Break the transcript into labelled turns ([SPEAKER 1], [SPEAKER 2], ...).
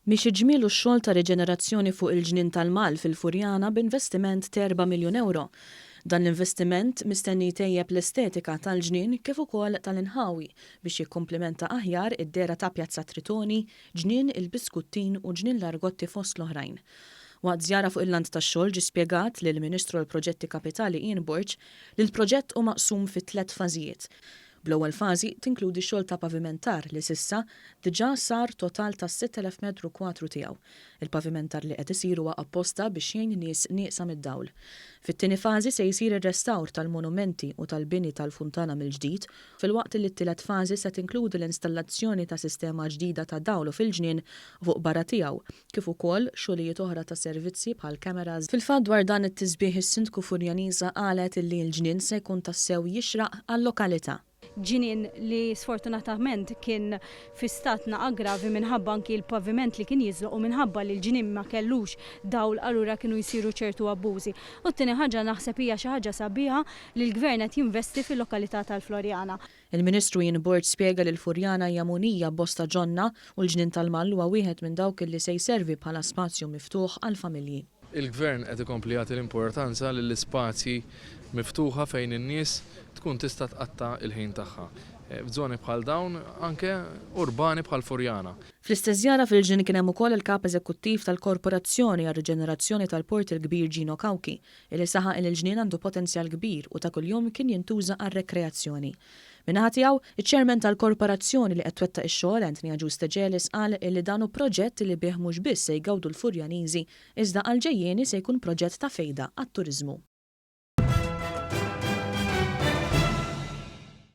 [SPEAKER 1] Miexi ġmielu x-xogħol ta' riġenerazzjoni fuq il-Ġnien tal-Mall fil-Furjana b'investiment t'erba' miljun ewro. Dan l-investiment mistenni jtejjeb l-estetika tal-ġnien kif ukoll tal-inħawi biex jikkumplimenta aħjar id-dehra ta' Pjazza Tritoni, Ġnien il-Biskuttin u Ġnien l-Argotti fost l-oħrajn. Waqt żjara fuq il-lant tax-xogħol ġie spjegat lill-Ministru għall-Proġetti Kapitali Ian Borg li l-proġett hu maqsum fi tliet fażijiet. Bl-ewwel fażi tinkludi xogħol ta' pavimentar li s'issa diġà sar total ta' 6,000 metru kwatru tiegħu. Il-pavimentar li qed isir huwa apposta biex jgħin nies nieqsa mid-dawl. Fit-tieni fażi se jsir ir-restawr tal-monumenti u tal-bini tal-funtana mill-ġdid filwaqt li t-tielet fażi se tinkludi l-installazzjoni ta' sistema ġdida ta' dawl fil-ġnien u fuq barra tiegħu kif ukoll xogħlijiet oħra ta' servizzi bħal cameras. Fil-fatt dwar dan it-tisbiħ is-Sindku Furjaniża qalet illi l-ġnien se jkun tassew jixraq għal-lokalità.
[SPEAKER 2] Ġnien li sfortunatament kien fi stat naqa gravi minħabba anki l-paviment li kien jiżloq u minħabba li l-ġnien ma kellux dawl, allura kienu jsiru ċertu abbużi. U t-tieni ħaġa naħseb hija xi ħaġa sabiħa li l-Gvern qed jinvesti fil-lokalità tal-Floriana.
[SPEAKER 1] Il-Ministru Ian Borg spjega li l-Furjana hija mogħnija b'bosta ġonna u l-Ġnien tal-Mall huwa wieħed minn dawk li se jservi bħala spazju miftuħ għall-familji.
[SPEAKER 3] Il-Gvern qed ikompli jagħti l-importanza lill-ispazji miftuħa fejn in-nies tkun tista' tqatta' l-ħin tagħha. F'żoni bħal dawn, anke urbani bħal Furjana.
[SPEAKER 1] Fl-istess żjara fil-ġnien kien hemm ukoll il-Kap Eżekuttiv tal-Korporazzjoni għar-Riġenerazzjoni tal-Port il-Kbir Gino Cauchi, illi saħaq illi l-ġnien għandu potenzjal kbir u ta' kuljum kien jintuża għar-rekreazzjoni. Min-naħa tiegħu, iċ-Chairman tal-Korporazzjoni li qed twettaq ix-xogħol, Anthony Agius Decelis qal illi dan hu proġett illi bih mhux biss se jgawdu l-Furjaniżi iżda għall-ġejjieni se jkun proġett ta' fejda għat-turiżmu.